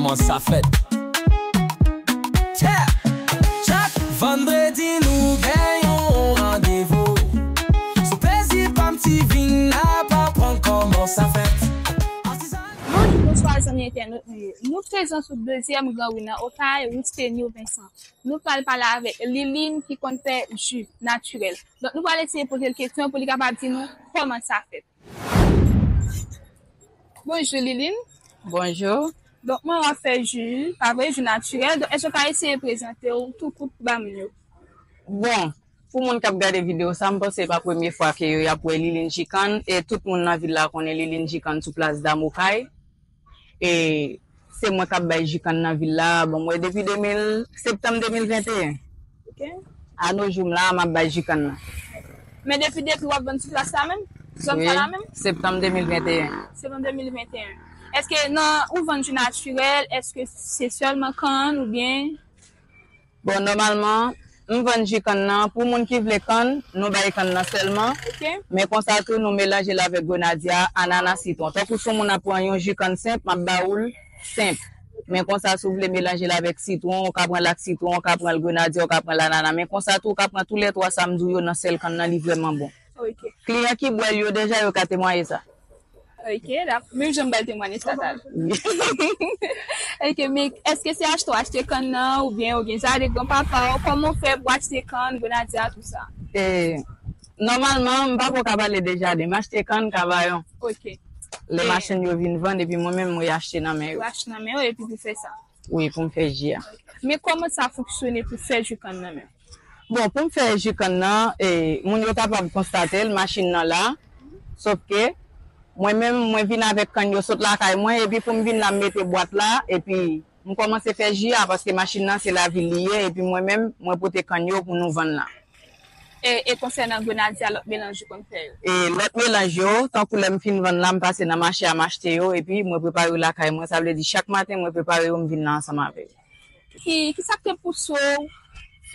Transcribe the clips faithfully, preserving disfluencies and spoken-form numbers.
Kòman sa fèt? Yeah! Chak vandredi nou gen yon randevou sou Plezi Pam T V, n ap aprann kòman sa fèt. Bonjou, bonswa, zanmi entènot nou yo. Nou prezan sou dezyèm Gran Ri nan Okay, wout Stenio Vincent. Nou pral pale avèk Liline ki konn fè ji natirèl. Donk, nou pral eseye poze l kesyon pou li kapab di nou kòman sa fèt. Bonjou, Liline. Bonjou. Donk, mwen w ap fè ji, pa vre, ji natirèl. Donk, èske w ka eseye prezante w tou kout ba moun yo? Bon, pou moun k ap gade videyo sa, m panse se pa premye fwa ke yo y ap wè Liline Jikann, e tout moun nan vil la konnen Liline Jikann sou plas Dam Okay. E se mwen k ap bay jikann nan vil la, bon, mwen depi de mil, septanm de mil venteyen. Ok. A no jou m la, m ap bay jikann nan. Men depi, depi w ap vann sou plas la menm? Zòn sa la menm? Wi, septanm de mil venteyen. Septanm de mil venteyen. Èske nan ou vann ji natirèl, èske se sèlman kann oubyen? Bon, nòmalman, m vann ji kann nan. Pou moun ki vle kann, nou bay kann nan sèlman. Ok. Men konsa tou, nou melanje l avèk grenadya, anana, sitwon. Tankou si yon moun ap pran yon ji kann senp, m ap ba ou l senp. Men konsa, si w vle melanje l avèk sitwon, ou ka pran l ak sitwon, ou ka pran l grenadya, ou ka pran l anana. Men konsa tou, ou ka pran toulètwa sa m di w yo nan sèl kann nan, li vrèman bon. Ok. Kliyan ki bwè l yo deja, yo ka temwaye sa. Ok, dakò. Menm jan m bay temwanyaj sa, sa. Ok, men èske se achte w achte kann nan, oubyen ou gen jaden granpapa w? Kòman w fè pou achte kann, grenadya, tout sa? E, nòmalman, m pa ko ka pale de jaden. M achte kann, kavayon. Ok. Lè machann yo vin vann, epi mwen menm, mwen achte nan men yo. Ou achte nan men yo, epi pou fè sa? Wi, pou m fè ji a. Men kòman sa fonksyone pou fè ji kann nan menm? Bon, pou m fè ji kann nan, e, moun yo kapab konstate l, machin nan la. Sòf ke, mwen menm, mwen vin avèk kann yo sot lakay mwen, epi pou m vin la, m mete bwat la, epi m kòmanse fè ji a, paske machin nan se lavil li ye, epi mwen menm, mwen pote kann yo pou nou vann la. E, e konsènan grenadya, lòt melanj ou konn fè yo? E lòt melanj yo, tankou lè m fin vann la, m pase nan mache a, m achte yo, epi mwen prepare yo lakay mwen. Sa vle di, chak maten, mwen prepare yo, m vin la ansanm avè yo. Ki, ki sa k te pouse w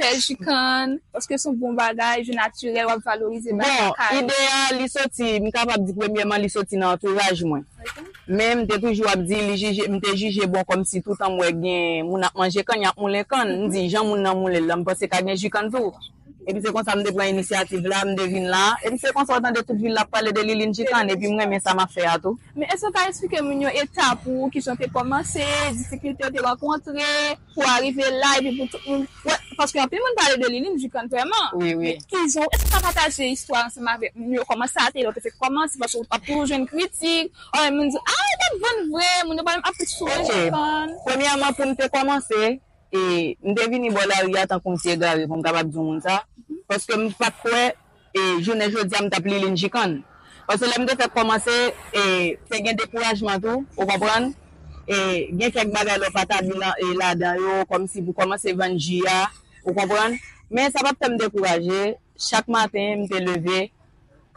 fè ji kann? Paske se yon bon bagay, ji natirèl, w ap valorize bagay lakay. Bon, ide a, li soti, m kapab di premyèman, li soti nan antouraj mwen. Ok. Men m te toujou ap di, li jije, m te jije bon kòmsi toutan m wè gen moun ap manje kann, y ap moulen kann. M di, jan moun nan moulen l la, m panse ka gen ji kann tou. Epi se konsa m te pran inisyativ la, m te vin la. Epi se konsa w tande tout vil la ap pale de Liline Jikann, epi m renmen sa m ap fè a tou. Men èske w ka eksplike moun yo etap ou, kijan w te kòmanse, difikilte w te rankontre pou w arive la, epi pou tout moun wè, paske anpil moun pale de Liline Jikann vrèman. Wi, wi. Men kijan, èske w ka pataje istwa ansanm avèk moun yo, kòman sa te ye lè w te fèk kòmanse, paske w ap toujou jwenn kritik, ou menm moun di, "Ah, w t ap vann vre," moun yo pa menm ap souri Jikann. Ok. Premyèman, pou m te kòmanse, e, m te vini bò lari a tankou yon ti egare, pou m kapab di yon moun sa. Paske m pa t kwè, e, jounen jodi a, m t ap Liline Jikann. Paske lè m te fèk kòmanse, e, te gen dekourajman tou, ou konprann? E, gen kèk bagay lè w pa tabli nan, e, ladan yo, kòmsi pou kòmanse vann ji a, ou konprann? Men sa pa t fè m dekouraje. Chak maten, m te leve,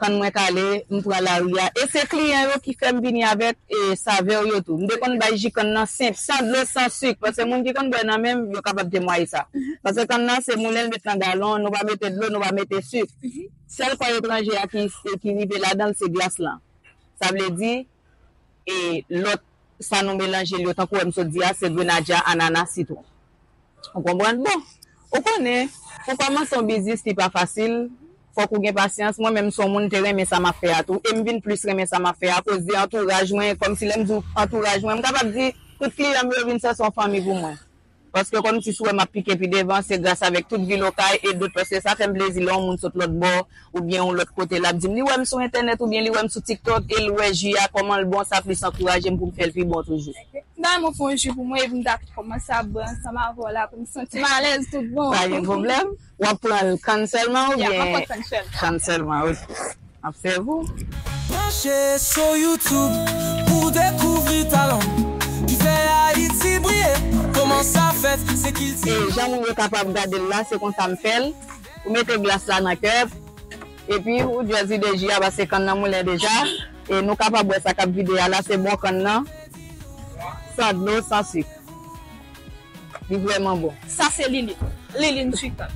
kann mwen kale, m pran lari a. E se kliyan yo ki fè m vini avèk, e, savè yo tou. M te konn bay ji kann nan senp, san dlo, san sik, paske moun ki konn bwè nan men m, yo kapab temwaye sa. Paske kann nan, se moulen l met nan galon, nou pa mete dlo, nou pa mete sik. Sèl kò etranje a ki, ki rive ladan l, se glas lan. Sa vle di, e lòt sa nou melanje l yo, tankou wè m sot di a, se grenadya, anana, sitwon. Ou konprann? Bon, ou konnen, pou kòmanse yon biznis, li pa fasil, fòk ou gen pasyans. Mwen menm, se yon moun, m te renmen sa m ap fè a tou, e m vin plis renmen sa m ap fè a, akoz de antouraj mwen, kòmsi lè m di w antouraj mwen, m kapab di tout kliyan m yo vin sa se yon fanmi pou mwen. Paske kòmsi si w wè m ap pike pi devan, se gras avèk tout vil Okay e dòt, paske sa fè m plezi lè yon moun sot lòt bò oubyen yon lòt kote, l ap di m li wè m sou entènèt oubyen li wè m sou TikTok e l wè ji a kòman l bon, sa plis ankouraje m pou m fè l pi bon toujou. M ta renmen w fè yon ji pou mwen epi m ta kòmanse ap bwè ansanm avè w la pou m santi m alèz tout bon. Pa gen pwoblèm. W ap pran l kann sèlman oubyen? Ya, m ap pran kann sèlman. Kann sèlman, ok. Ap sèvi w. Branche sou YouTube pou dekouvri talan ki fè Ayiti briye. Kòman sa fèt, se kilti. E jan moun yo kapab gade l la, se konsa m fè l. Ou mete glas la nan kèp, epi ou djòzi de ji a, paske kann nan moulen deja. E nou kapab wè sa k ap vide a la, se bon kann nan, san dlo, san sik. Li vrèman bon. Sa se Liline. Liline Jikann.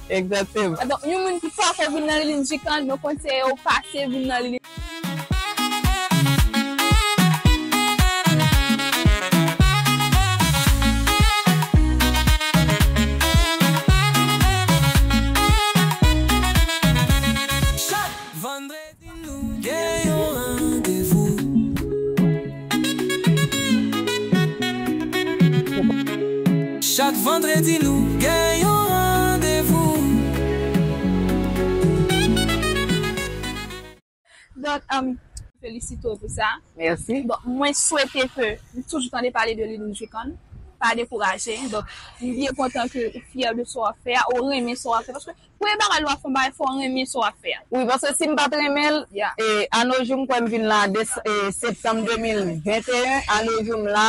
Egzakteman. Donk, yon moun ki pako vin nan Liline Jikann, nou konseye w pase vin nan Liline. Vandredi nou gen yon randevou. Donk, um, felisite w pou sa. Mèsi. Bon, mwen swete ke, m toujou tande pale de Lynn Jucon, pa dekouraje. Donk, m byen kontan ke ou fyè de sa w ap fè a, ou renmen sa w ap fè. Paske premye bagay lè w ap fè yon bagay, fò w renmen sa w ap fè a. Wi, paske si m pa t renmen l, Yeah. e, anojou m kwè m vin la de, e, septanm de mil venteyen, anojou m la,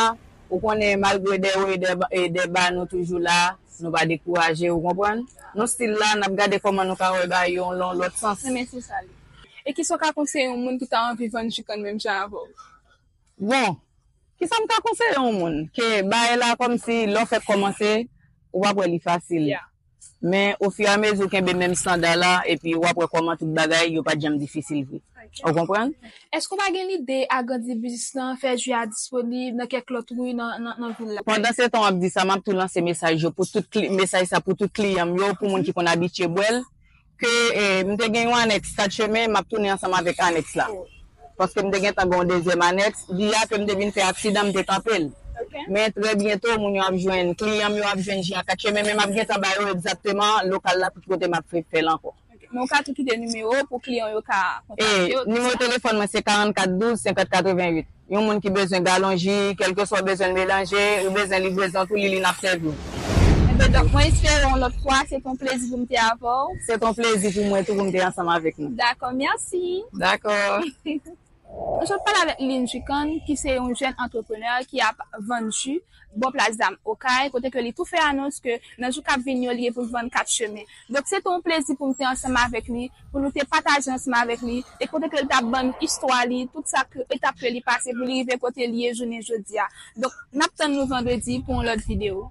ou konnen malgre de wo e de ba, e de ba nou toujou la, nou pa dekouraje, ou konprann? Nou still la, n ap gade kòman nou ka wè bagay yo nan yon lòt sans. Men se sa li. E kisa w ka konseye yon moun ki ta anvi vann Jucon menm jan avè w? Bon, kisa m ka konseye yon moun? Ke bagay la kòmsi lè w fèk kòmanse, ou p ap wè li fasil. Yeah. Men ofiramezi w kenbe menm estanda la, epi w ap wè kòman tout bagay yo pa t janm difisil vre. Ou konprann? Èske w pa gen lide agrandi biznis lan, fè jwi a disponib nan kèk lòt ri nan, nan, nan vil la? Pandan se tan w ap di sa, m ap tou lanse mesaj yo pou tout kli, mesaj sa pou tout kliyan m yo, pou moun ki konn abitye bwè l, ke, eh, m te gen yon anèks kat chemen, m ap tounen ansanm avèk anèks la. Paske m te gentan gen yon dezyèm anèks, di a ke m te vin fè aksidan, m te kanpe l. Ok. Men trè byento, moun yo ap jwenn, kliyan m yo ap jwenn ji a kat chemen, men m ap gentan ba yo egzakteman lokal la, tout kote m ap fè, fè l ankò. Ok. Men w ka tou kite nimewo pou kliyan yo ka kontakte E yo. nimewo telefòn mwen se karannkat douz senkant katrevennuit. Yon moun ki bezwen galon ji, kèlkeswa w bezwen l melanje, ou bezwen livrezon tou, li, li n ap sèvi w. Enben, donk, mwen espere yon lòt fwa, se t on plezi pou m te avè w. Se t on plezi pou mwen tou pou m te ansanm avèk nou. Dakò, mèsi. Dakò. Nou sot pale avèk Lynn Jucon, ki se yon jèn antreprenè ki ap vann ji bò Plas Zam Okay, kote ke li tou fè anons ke nan jou k ap vin yo, li gen pou l vann kat chemen. Donk, se t on plezi pou m te ansanm avèk li, pou nou te pataje ansanm avèk li, e kote ke l t ap ban n istwa li, tout sa ke, etap ke li pase pou li rive kote li ye jounen jodi a. Donk, n ap tann nou vandredi pou yon lòt videyo.